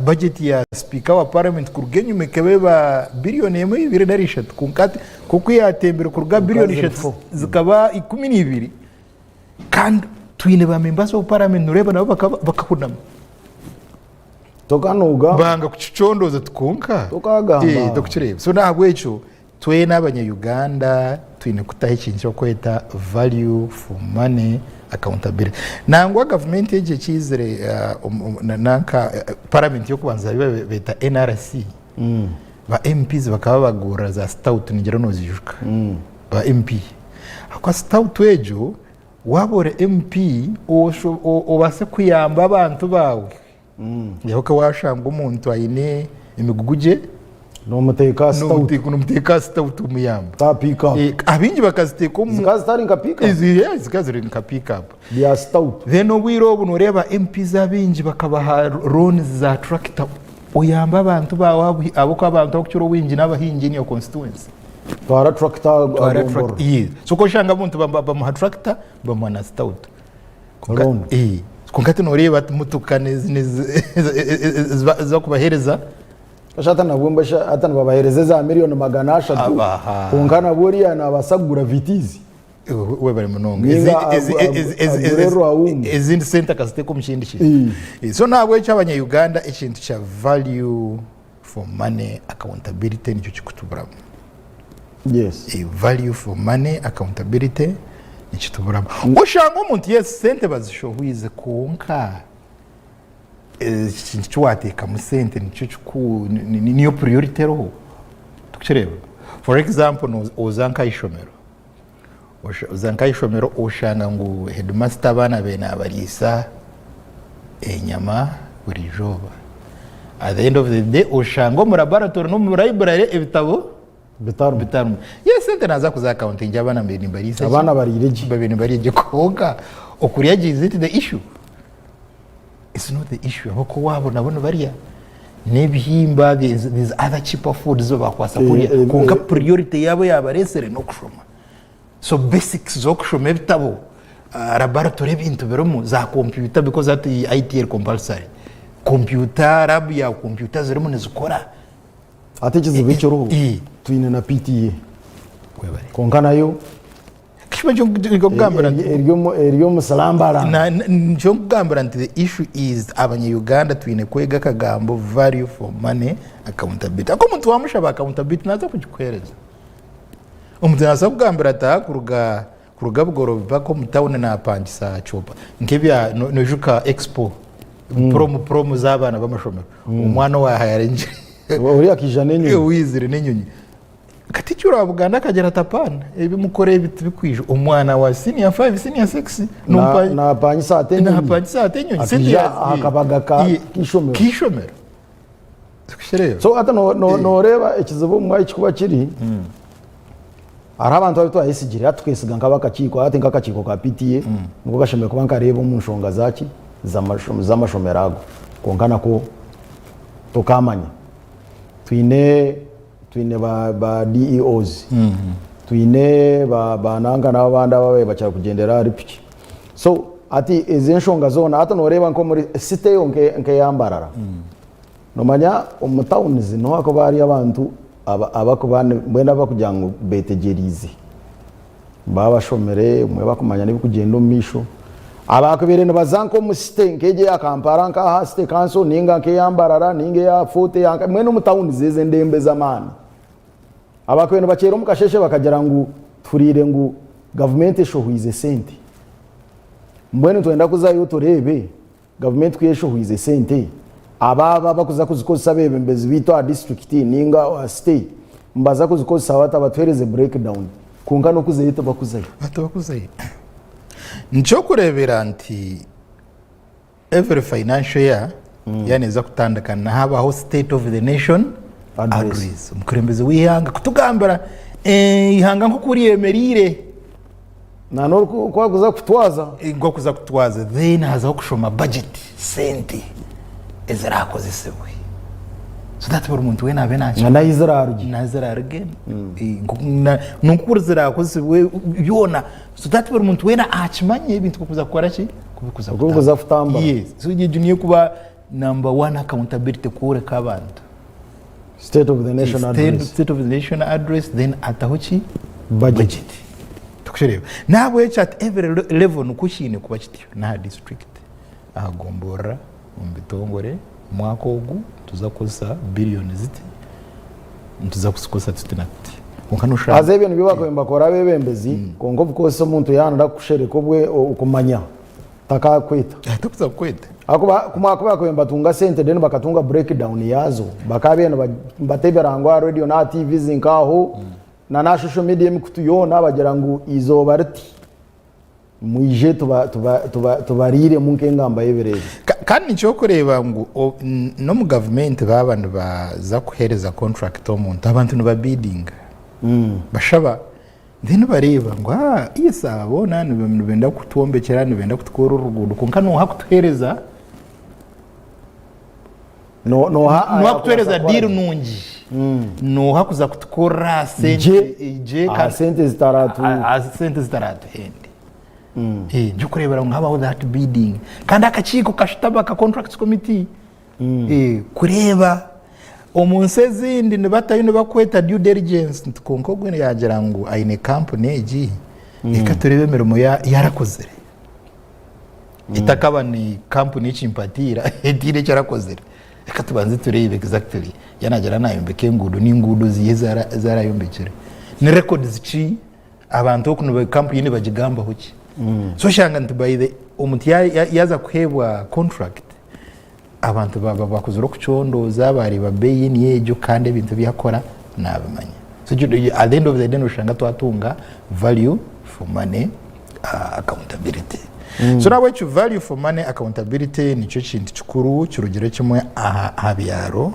Speaker 2: budget ya sipiika wa parliament kuruga enyima ekaba eba biliyoni emwe ibiri nari ishatu kwonka hati nk'oku yatembire kuruga biliyoni ishatu zikaba 12 kandi twine ba members of parliament noreeba nabo bakahunama.
Speaker 1: Tokanuuga.
Speaker 2: Banga kukicondooza ati kwonka.
Speaker 1: Tokagamba.
Speaker 2: Tokukireeba. So n'ahabw'ekyo. Twena abanya Uganda twine kutaho ekintu kyokweta value for money accountability. Nangwa gavumenti egi ekiizire nanka parliament yokubanza beta NRC ba MPs bakaba bagurira za stout ningira nozijuka ba MP. Ahakuba stout egyo waba ori MP obase kuyamba abantu bawe Reero ka waashanga omuntu aine emigugu gye,
Speaker 1: Noomuteeka aha sitawuti.
Speaker 2: noomuteeka aha sitawuti omuyamba.
Speaker 1: Ta pick up.
Speaker 2: Eh, abaingi bakaziteeka omu.
Speaker 1: Zikaba zitari nka pick up?
Speaker 2: Ezi- yeah, zikaba ziri nka pick up.
Speaker 1: Bya sitawuti.
Speaker 2: Then obwire obu nooreeba MPs abaingi bakabaha loans za tractor oyambe abantu baawe abu- ahabw'okuba abantu abakukira obwingi n'abahingi in your constituency.
Speaker 1: Twara tractor
Speaker 2: Twara
Speaker 1: agomborora.
Speaker 2: tractor. Yes. So ku oshanga omuntu bamuha tractor bamuha na sitawuti. Kwonka-
Speaker 1: Loan.
Speaker 2: Eh, kwonka hati nooreeba motoka ezibakubaheereza
Speaker 1: Kasha hati nabwo mbasha hati nibabaheereza eza miriyoni 300
Speaker 2: Abaha.
Speaker 1: kwonka nabwo oriya naabaasa kugura vitiizi.
Speaker 2: Webare munonga.
Speaker 1: Ninga agure rwawunga.
Speaker 2: Ezindi sente akaziteeka omu kindi kintu. So nahabwekyo abanya-Uganda ekintu kya value for money accountability nikyo kirikutuburamu.
Speaker 1: Yes.
Speaker 2: Value for money accountability nikituburamu. Oshanga omuntu yes sente bazishohwize kwonka ekintu eki wateekamu sente nikyo kiku niyo priority eriho torikukireeba? For example oza nk'aha ishomero, oza nk'aha ishomero oshanga ngu headmaster abaana be nabariisa enyama buri izooba. At the end of the day oshanga omu laboratory n'omu library ebitabo
Speaker 1: Bitarimu.
Speaker 2: Bitarimu. Yes, sente naza kuza accounting abaana mbaire nimbariisa ki?
Speaker 1: Abaana bariire gye.
Speaker 2: Babaire nibarya gye kwonka okurya gye is it the issue? It's not the issue ahabw'okuba owaabo nabo nibarya n'ebihimba there's there's other cheaper foods ezi babakwasa kurya kwonka priority yaabo eyabareesire n'okushoma. So basics z'okushoma ebitabo, laboratory ebintu birimu, za computer because hati IT eri compulsory, computer lab ya computer zirimu nizikora.
Speaker 1: Hati ekizibu ekiriho
Speaker 2: Eh.
Speaker 1: twine na PTA
Speaker 2: Webale.
Speaker 1: kwonka nayo
Speaker 2: Kishuba nikyo nkukugambira nti
Speaker 1: eri omu- eri omu slumberland.
Speaker 2: Nikyo nkukugambira nti the issue is abanya Uganda twine kwega akagambo value for money accountability. Ahakuba omuntu wamushaba accountability naza kugikuhereza. Omuntu nabaasa kukugambira ati aha kuruga kuruga Bugoroobi mpaka omu tawuni naapangisa kyopa nk'ebya noijuka expo promu promu z'abaana b'amashomero omwana owaahayaringire
Speaker 1: Oriya akaija n'enyonyi.
Speaker 2: owaizire n'enyonyi Katikkiro wa Buganda akagira ati apaana ebi mukora ebi tibikwija omwana wa senior 5 senior 6
Speaker 1: Naapangisa ata enyonyi
Speaker 2: naapangisa ata enyonyi
Speaker 1: Akaija aha kabaga k'eishomero.
Speaker 2: k'eishomero Tikukireba.
Speaker 1: So hati noreeba ekizibu omu mwanya ekikuba kiri, hariho abantu abu twayesigire hati tukesiga nk'abakakiiko hati nk'akakiiko ka PTA niko kashemereire kuba nikareeba omu nshonga zaki z'amashomero ago kwonka nako tokamanya. Twine twine ba ba DEOs, twine ba ba nanka n'abo abandi ababaire bakira kugyendera ahari piki. So hati ezi enshonga zoona hati noreeba nk'omuri city eyo nk'eya Mbarara, Nomanya omu tawunizi niho hakuba hariyo abantu abakuba mbwenu abakugira ngu betegyereize baba bashomire obumwe bakumanya n'ebikugyenda omu maisho. Abakubaire nibaza nk'omu site nk'egyo eya Kampala nk'aha site kanso ninga nk'eya Mbarara ninga eya Fort mbwenu omu tawunizi ezo endembo ez'amaani. Abakubaire nibakyera omu kasheeshe bakagira ngu tuhuriire ngu gavumenti eshohwize sente mbwenu nitwenda kuzayo tureebe Gavumenti ku yeshohwize esente, abo abo abakuza kuzikozesa abebembezi baitu aha disiturikiti ninga aha site nibaza kuzikozesa bata batuhereze break down kwonka nokuzayo tibakuzayo.
Speaker 2: Tibakuzayo. Nikyokurebera nti every financial year yaaba neeza kutandika nihabaho state of the nation
Speaker 1: Address.
Speaker 2: address. Omukurembeze w'eihanga kutugambira eihanga nkoku ryemereire.
Speaker 1: Na n'oku arikuza kutwaza.
Speaker 2: Ngu arikuza kutwaza then hazaho kushoma budget sente ezirakozesibwe so that buri muntu weena abe
Speaker 1: Na n'ahu ziraarugye.
Speaker 2: N'ahu ziraruge n'oku zirakozesibwe byona so that buri muntu weena akimanye ebintu ku birikuza kukora ki? Ku birikuza
Speaker 1: Oku birikuza kutambura.
Speaker 2: Yes so egyo niyo erikuba number one accountability kworeka abantu.
Speaker 1: State of the nation address.
Speaker 2: State of the nation address then ataho ki?
Speaker 1: Budget.
Speaker 2: Budget. Tukukireeba. Nahabwekyo at every level nikwo kiine kuba kityo n'aha district, aha gomborora, omu bitongore, omwaka ogu nituza kukozesa billion ziti, nituza kuzikozesa tuti na tuti. Kwonka noshanga.
Speaker 1: Haza ebyo nibyo bakubaire nibakora abebembezi, kwonka of course omuntu yaaba nayenda kukushereka obwe okumanya takakweta.
Speaker 2: Takuza kukweta.
Speaker 1: Ahakuba ku bakubaire nibatunga sente then bakatunga break down yaazo, bakaabaire nibata ebirango aha radio n'aha TVs nk'aho na n'aha social media emikutu yoona bagira ngu eizooba riti. Mwije tubariiremu nk'engamba y'ebiro ebi.
Speaker 2: Kandi nikyo orikureeba ngu n'omu gavumenti baaba nibaza kuheereza kontrakiti omuntu, abantu nibabidinga. Bashaba, then bareeba ngu yes aba boona nibenda kutwombekyera, nibenda kutukorera oruguudo kwonka nooha kutuheereza Nooha kutuheereza diiru nungi? Nooha kuza kutukorera aha sente
Speaker 1: gye aha sente
Speaker 2: zitaratuhende? Nikyo orikureebera ngu habaho that bidding. Kandi akakiiko kashutama aka contracts committee kureeba omu nsi ezindi nibatayo nibakweta due diligence nti kwonka ogu yaagira ngu aine kampuni egi reka tureebe emirimo ei arakozire. Etakaba ni kampuni ekimpatiira etiine eki erakozire. Reka tubanze tureebe exactly yaaba naagira naayombeka enguudo, n'enguudo ziiha ezi arayombekire? Ni records ki? Abantu oku niba kampuni ye nibagigambaho ki? So oshanga nti by the omuntu yaaza kuheebwa contract, abantu baaba bakozire okucondooza baareeba beeyi niyo egyo kandi ebintu ebi akora naabimanya. So at the end of the day noshanga twatunga value for money accountability. So nahabwekyo value for money accountability nikyo kintu kikuru kirugire kimwe aha byaro,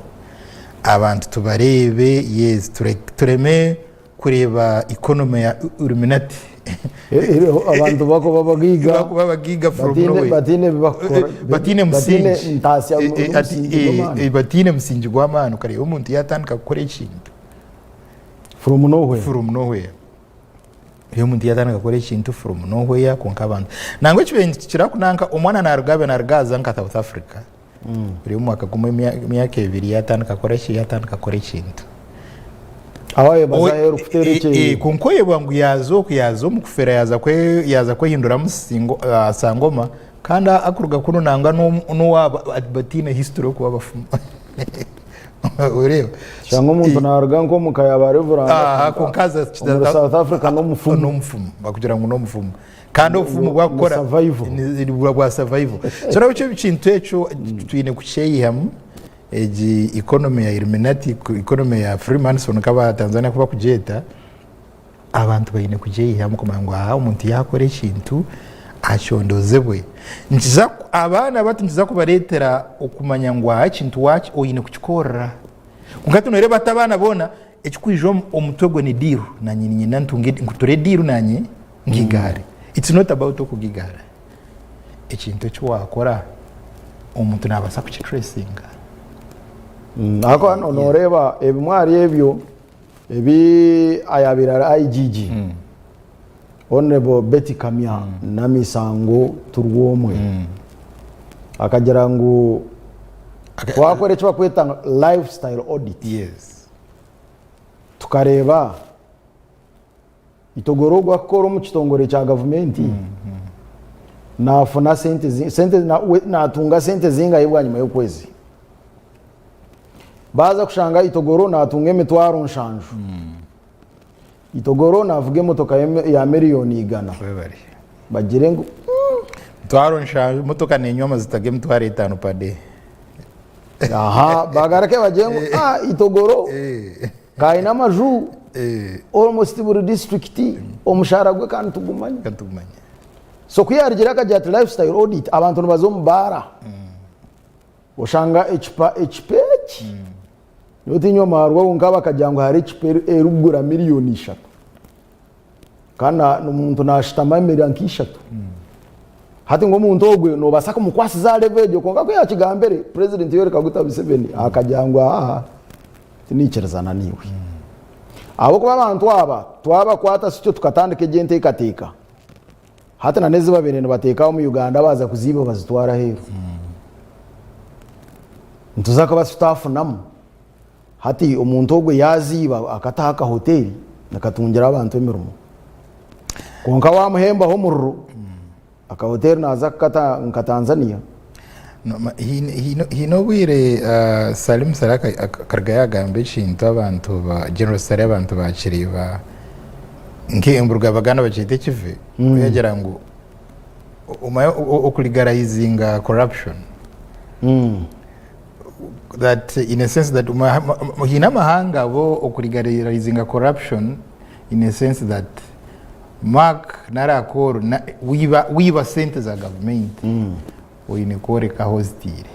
Speaker 2: abantu tubareebe yes tureme kureeba economy ya Illuminati.
Speaker 1: Abantu bakuba abagaiga
Speaker 2: Bakuba abagaiga from
Speaker 1: bataine
Speaker 2: nowhere.
Speaker 1: bataine ebi bakukora
Speaker 2: Bataine
Speaker 1: bataine
Speaker 2: musingi.
Speaker 1: ntaasya
Speaker 2: Eh, eh, ati-
Speaker 1: n'omusingi
Speaker 2: eh,
Speaker 1: gw'amaani
Speaker 2: eh, bataine musingi gw'amaani okareeba omuntu yaatandika kukora ekintu
Speaker 1: from nowhere.
Speaker 2: From nowhere. Reero omuntu yaatandika kukora ekintu from nowhere kwonka abantu nangwa ekibaire nikikira kunanka omwana naaruga abe naaruga aza nka South Africa Buri omwaka gumwe emyaka ebiri yatandika kukora ki? Yatandika kukora ekintu.
Speaker 1: Aho ayebaza aheeru kuteera ekyeyo.
Speaker 2: Kwonka oyebwa ngu yaaza oku yaaza omu kufera yaaza yaaza kwehinduramu sangoma kandi akuruga kunu nangwa n'owaabo bataine history y'okuba abafumu. Oreeba?
Speaker 1: Shanga omuntu naaruga nk'omuka ya ba Reverand
Speaker 2: Kwonka aza
Speaker 1: omuri South Africa n'omufumu.
Speaker 2: N'omufumu, bakugira ngu n'omufumu. Kandi obufumu
Speaker 1: Ni
Speaker 2: bwakukora
Speaker 1: survival.
Speaker 2: ni bwa survival. So nabwo ekintu ekyo twine kukyeyihamu egi economy ya Illuminati, economy ya Freemason nk'aba Tanzania ku bakugyeta, abantu baine kugyeyihamu kumanya ngu aha omuntu yaakora ekintu akyondozebwe. Nikiza abaana bato nikiza kubareetera okumanya ngu aha ekintu waaki oine kukikorera. Kwonka hati nooreeba hati abaana boona Ekikwija omu omutwe gwe ni deal nanye ninyenda ntunge nkuture deal nanye ngigare it's not about okugigara ekintu eki wakora omuntu nabaasa kukitracinga.
Speaker 1: Ahakuba hano noreeba ebimwe ahari ebyo ebi ayabaire ari IGG Honourable Betty Kamya Namisango Turwomwe akagira ngu twakora eki barikweta lifestyle audit.
Speaker 2: Yes.
Speaker 1: Tukareeba itogoro ogu akukora omu kitongore kya gavumenti nafuna sente sente natunga sente zingahi bwanyima y'okwezi. Baaza kushanga itogoro natunga emitwaro nshanju. Itogoro navuga emotoka ya miriyoni igana. Bagire ngu
Speaker 2: Mitwaro nshanju emotoka nenywa amajuta g'emitwaro etaano per day.
Speaker 1: Aha, bagaruke bagire ngu ah, itogoro kaine amaju almost buri district omushahara gwe ka nitugumanya.
Speaker 2: Ka nitugumanya.
Speaker 1: So ku yaarugire akagira ati lifestyle audit abantu nibaza omu baara oshanga ekipa ekipa eki nyowe tinywa amaarwa kwonka bakagira ngu hariho ekipa erikugura miriyoni ishatu Kandi omuntu naashutama emera nk'ishatu. Hati ngu omuntu ogwe noobaasa kumukwasiza aha level egyo kwonka ku yaakigambire, President Yoweri Kaguta Museveni akagira ngu aaha tiniikirizana naiwe. Ahabw'okuba abantu aba twabakwata sityo tukatandika egyo enteekateeka, hati na n'ezi babaire nibateeka omu Uganda baaza kuziiba bazitwara aheeru. Nituza kuba tutafunamu. Hati omuntu ogwo yaaziiba akataho akahoteeri nikatungira abantu emirimo. Kwonka waamuhembaho omuriro, akahoteeri naaza kukata nka Tanzania.
Speaker 2: Haine obwire Salim Saleh akaruga yagamba ekintu abantu ba General Saleh abantu bakireeba nk'emburuga Abaganda bakyeta ekive yagira ngu omanye okuligarayizinga corruption that in a sense that haine amahanga bo okuligarayizinga corruption in a sense that Mark nari Akol wiiba sente za gavumenti oine kworeka ahu oziteire.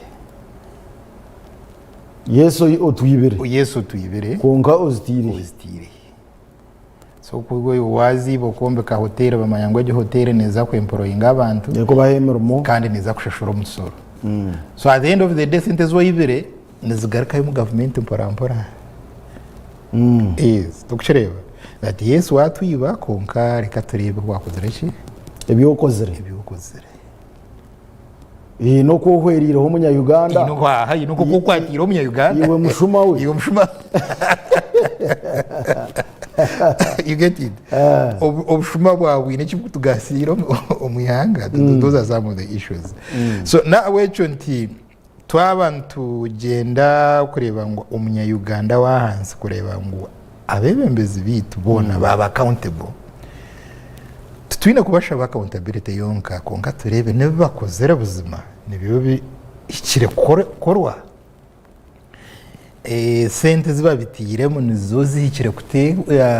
Speaker 1: Yesu otwibire.
Speaker 2: Yesu otwibire.
Speaker 1: Kwonka oziteire.
Speaker 2: Oziteire. So ku waziiba okwombeka hoteeri bamanya ngu egi hoteeri neeza kwemporoyinga abantu.
Speaker 1: Nekubaha emirimo.
Speaker 2: Kandi neeza kushashura omusoro. So at the end of the day sente ezi oibire nizigarukayo omu gavumenti mpora mpora. Yes, torikukireeba? That yes watwiba kwonka reka tureebe obu wakozire ki?
Speaker 1: Ebi okozire.
Speaker 2: Ebi okozire.
Speaker 1: Haine oku ohwereireho omunya-Uganda.
Speaker 2: Haine oku aha, haine oku okwatiire omunya-Uganda.
Speaker 1: Iwe mushuma we.
Speaker 2: Iwe mushuma. You get it? Obushuma bwawe bwine eki burikutugasiira omu ihanga. Those are some of the issues. So nahabwekyo nti twaba nitugyenda kureeba ngu omunya-Uganda w'ahansi kureeba ngu abeebembezi baitu boona baaba accountable, titwine kubashaba accountability yonka kwonka tureebe n'ebi bakozire buzima nibyo bihikire kukorwa. Esente ezi babiteiremu nizo zihikire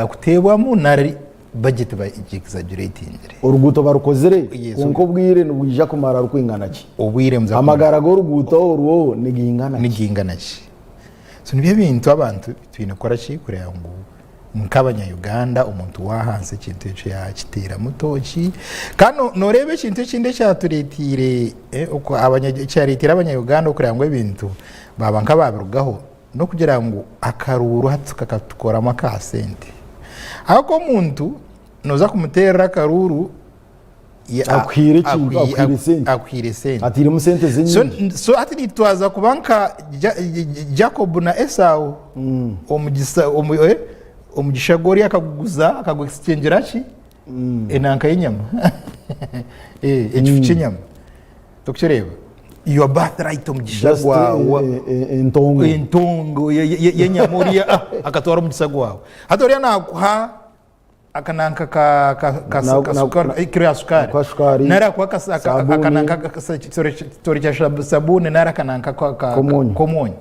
Speaker 2: kuteebwamu nari budget bagiexaggeratingire.
Speaker 1: Oruguuto barukozire kwonka obwire nibwija kumara rukwingana ki?
Speaker 2: Obwire nibuza kumara.
Speaker 1: Amagara g'oruguuto orwo nigaingana ki?
Speaker 2: Nigaingana ki? So nibyo ebintu abantu twine kukora ki kureba ngu nk'abanya-Uganda omuntu w'ahansi ekintu ekyo yakiteeramu tooki. Kandi nooreeba ekintu ekindi ekyatureeteire ekyareeteire abanya-Uganda okureba ngu ebintu baaba nk'abaabirugaho n'okugira ngu akaruuru hati kakatukoramu aka sente. Ahabw'okuba omuntu nooza kumuteerera akaruuru
Speaker 1: Akuhaire ekintu, akuhaire sente.
Speaker 2: Akuhaire sente.
Speaker 1: Atairemu sente ze nyingi.
Speaker 2: So hati nitwaza kuba nka Jacob na Esau. Omugisa, omu, eh, omugisha gw'ori akaguguza akaguexchangira ki? Enanka y'enyama. Eh, ekifu ky'enyama. Tokukireeba? Your birthright omugisha
Speaker 1: Just
Speaker 2: gwawe.
Speaker 1: entongo.
Speaker 2: Entongo y'enyama oriya ah, akatwara omugisa gwawe. Hati oriya nakuha akananka ka ka ka
Speaker 1: Na-
Speaker 2: ka
Speaker 1: na-
Speaker 2: sukari
Speaker 1: na-
Speaker 2: ekiro ya sukari
Speaker 1: Akuha sukari,
Speaker 2: nari akuha akasa- aka-
Speaker 1: sabuni.
Speaker 2: akananka ka- ka- kitore kya sabuni nari akananka ka- ka-
Speaker 1: K'omwonyo.
Speaker 2: k'omwonyo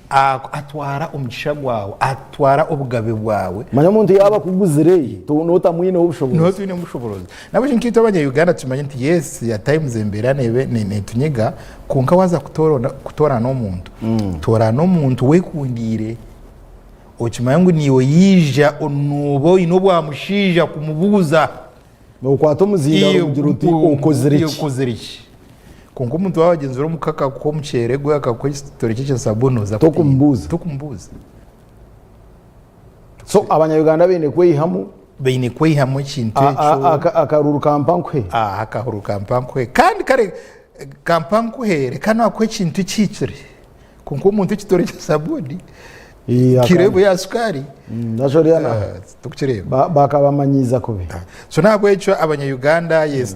Speaker 2: Atwara omugisha gwawe atwara obugabe bwawe.
Speaker 1: Manya omuntu yaaba akuguzire notamwineho obushoboorozi.
Speaker 2: Noba otaine obushoboorozi. Nabwo nkaitwe abanya Uganda tumanye nti yes at times embeera neeba netunyiga kwonka waaza kutoorana omuntu, toorana omuntu wekundiire okimanye ngu naiwe yaija nooba oine obwamushaija kumubuuza.
Speaker 1: Nokwata omuzindaaro omugira oti okozire ki?
Speaker 2: Okozire ki? Kwonka omuntu waaba agyenzire omuka akakuha omuceere gwe akakuha ekitore kye kya sabuuni oza kutiina.
Speaker 1: Tokumubuuza.
Speaker 2: Tokumubuuza.
Speaker 1: So abanya-Uganda baine kweihamu.
Speaker 2: Baine kweihamu ekintu ekyo.
Speaker 1: Akaruuru kampa nkuhe.
Speaker 2: Aha akaruuru kampa nkuhe. Kandi kare kampa nkuhe reka naakuha ekintu ekihikire. Kwonka omuntu ekitore kya sabuuni kiro ya sukaari
Speaker 1: tikukireeba. Bakabamanyiiza kubi.
Speaker 2: So nahabwekyo abanya Uganda yes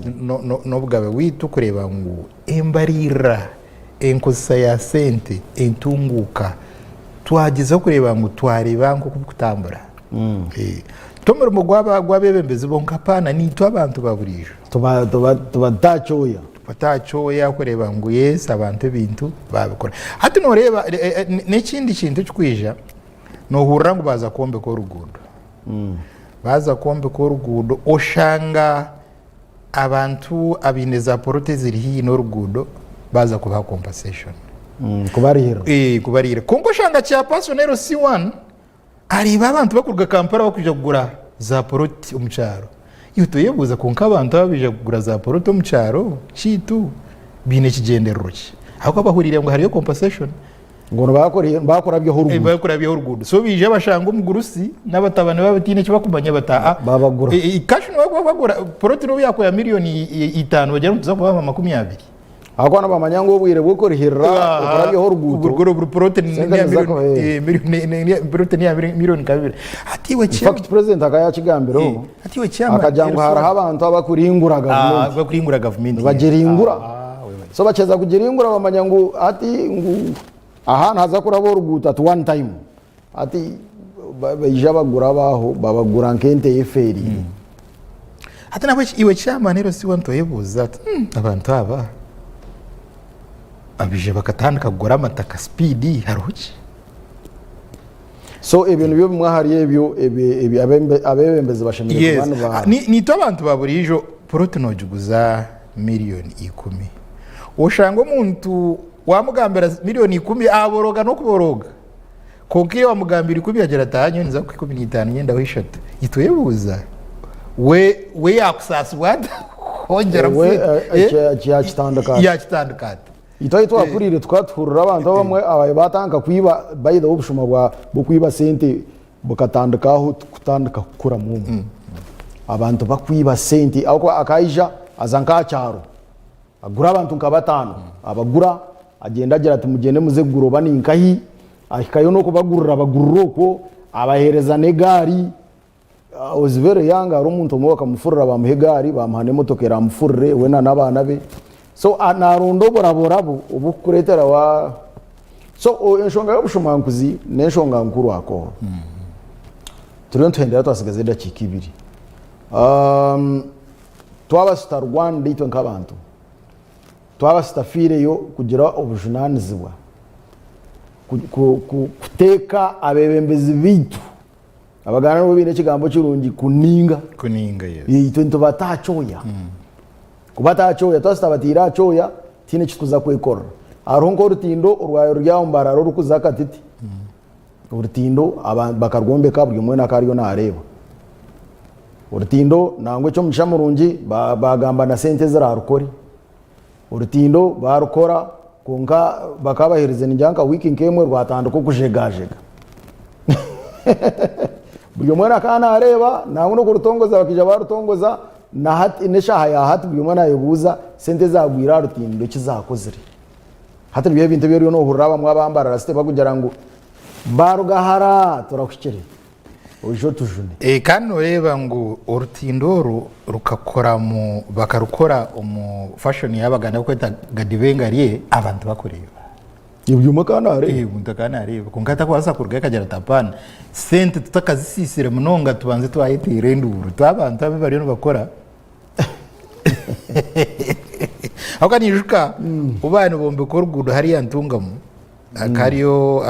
Speaker 2: n'obugabe bwaitu kureeba ngu embariirira, enkozesa ya sente, entunguuka twagyezaho kureeba ngu twareeba nk'oku birikutambura. Ti omurimo gw'abeebembezi bonka apaana naitwe abantu ba buriijo.
Speaker 1: Tuba tutakyoya.
Speaker 2: Otakyoya kureeba ngu yes abantu ebintu babikora. Hati noreeba n'ekindi kintu ekikwija nohurira ngu baaza kwombeka oruguudo. Baaza kwombeka oruguudo oshanga abantu abaine za poroti eziri haihi n'oruguudo baaza kubaha compensation.
Speaker 1: Kubarihirira.
Speaker 2: Kubarihirira. Kwonka oshanga chairperson LC1 Areeba abantu bakuruga Kampala bakwija kugura za poloti omu kyaro. Iwe toyebuuza kwonka abantu aba baija kugura za poloti omu kyaro kyaitu baine kigyendererwa ki? Ahabw'okuba bahuriire ngu hariyo compensation.
Speaker 1: Ngu nibakurabyaho oruguuto.
Speaker 2: Nibakurabyaho oruguuto. So baija bashanga omugurusi n'abatabani be bataine eki bakumanya bati aa.
Speaker 1: Babagura.
Speaker 2: Cash nibo bagura poloti n'obu yaakuba ya miriyoni itaano bagira ngu nituza kubaha makumyabiri.
Speaker 1: Ahabw'okuba nibamanya ngu obwire bw'okurihirira okurabyaho oruguuto
Speaker 2: sente niziza kuba Puroti ni eya miriyoni nka bibiri. Hati iwe
Speaker 1: In fact president akaba yakigambireho akagira ngu hariho abantu abakuringura gavumenti.
Speaker 2: Abakuringura gavumenti.
Speaker 1: Nibagiringura. So bakyeza kugiringura bamanya ngu hati ngu aha nihaza kuraba oruguuto at one time. Hati baija bagura abaaho babagura nk'ente eyefeereire.
Speaker 2: Hati nabwo iwe chairman ero siwe ntoyebuuza ati hmm, abantu aba abaija bakatandika kugura amataka speed hariho ki?
Speaker 1: So ebyo nibyo bimwe ahari ebyo ebi abeebembezi bashemereire kuba niba.
Speaker 2: Naitwe abantu ba buriijo puroti noogiguza miriyoni ikumi. Oshanga omuntu waamugambira miriyoni ikumi aboroga n'okuboroga. Kwonka iyo wamugambira ikumi agira ati aha nyowe ninza kukuha 15 nyendaho ishatu. Itwe oyebuuza we we yakusaasibwa ata kwongyera
Speaker 1: We, eh, eh, yakitandika ata?
Speaker 2: Yakitandika ata?
Speaker 1: Itwe ahi twakuriire tukaba tuhurira abantu abamwe ababaire batandika kwiba by the way obushuma bwa bw'okwiba sente bukatandika aho kutandika kukuramu omwo. Abantu bakwiba sente ahabw'okuba akaija aza nk'aha kyaro Agura abantu nka bataano, abagura, agyenda agira ati mugyende muze kugura oba ni nkahi, ahikayo n'okubagurira abagurira okwo, abaheereza n'egaari. I was very young hariho omuntu omwe bakamufurira bamuha egaari bamuha n'emotoka eramufurire we na n'abaana be. So naronda oburaborabo obukukureetera wa so enshonga y'obushumankuzi n'enshonga nkuru akooro. Turiyo nituhendera twasigaza edakiika ibiri. Twaba tutarwanire itwe nk'abantu, twaba tutafiireyo kugira obujunaanizibwa kuteeka abeebembezi baitu, Abaganda nibo baine ekigambo kirungi kuninga.
Speaker 2: Kuninga, yes.
Speaker 1: Itwe nitubata aha kyoya. Kubata aha kyoya, twaba tutabataire aha kyoya, tihaine eki turikuza kwekorera. Hariho nk'orutindo orwabaire ruri aho Mbarara orurikuza Katiti. Orutindo abantu bakarwombeka buri omwe weena akaba ariyo naareeba. Orutindo nangwa eky'omugisha murungi baagamba na sente eziraarukore. Orutindo baarukora kwonka bakaba baheerize ningira nka wiiki nk'emwe rwatandika okujegajega. Buri omwe weena akaba naareeba nangwa n'okurutongoza bakaija baarutongoza na hati n'eshaaha ya hati buri omwe naayebuuza sente ezaagwire aha rutindo eki zaakozire. Hati nibyo ebintu ebi oriyo noohurira abamwe aba Mbarara City barikugira ngu baaruga hara turakuhikire oije otujune.
Speaker 2: Kandi nooreeba ngu orutindo oru rukakora mu bakarukora omu fashion y'Abaganda barikweta gadibengarye abantu bakureeba.
Speaker 1: Buri omwe akaba naareeba.
Speaker 2: Omuntu akaba naareeba kwonka atakubaasa kurugayo akagira ati apaana sente tutakazisiisire munonga tubanze twayeteera enduuru tw'abantu abu bariyo nibakora. Ahabw'okuba niijuka obu baaba nibombeka oruguudo hariya Ntungamo hakaba hariyo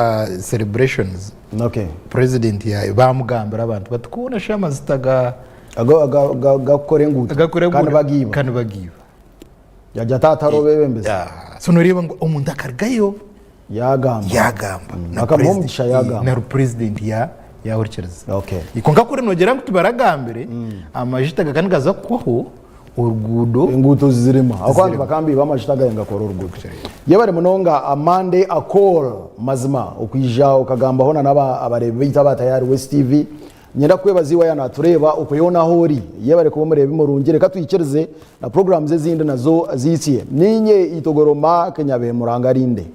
Speaker 2: celebrations
Speaker 1: Okay.
Speaker 2: president ya- baamugambira abantu bati koona shi amazita ga
Speaker 1: Ago- aga- ga- Gakukora enguuto
Speaker 2: gakora
Speaker 1: kandi
Speaker 2: enguudo
Speaker 1: bagiiba.
Speaker 2: kandi bagiiba
Speaker 1: Yagira ati hatariho beebembezi.
Speaker 2: Ah, so noreeba ngu omuntu akarugayo
Speaker 1: Yaagamba.
Speaker 2: Yaagamba.
Speaker 1: Na Bakamuha omugisha yaagamba.
Speaker 2: Na purezidenti yaahurikiriza.
Speaker 1: Okay.
Speaker 2: Kwonka kuri noogira ngu tibaragambire, amajuta gakaba nigaza kuhwaho, oruguudo.
Speaker 1: Enguuto zirema. Ahabw'okuba abantu bakaba nibaiba amajuta agaye ngakora oruguuto. Yebare munonga Amande Akol mazima okwija okagambaho na n'abareebi baitu aba Tayari West TV. Niinyenda kukwebaza iwe yaaba naatureeba okwe yoona ahu ori. Yebare kuba omureebi murungi. Reka twikirize na puroguraamu ezindi nazo ziitsye. Niinye Itogoro Mark Nyabemuranga Arinde.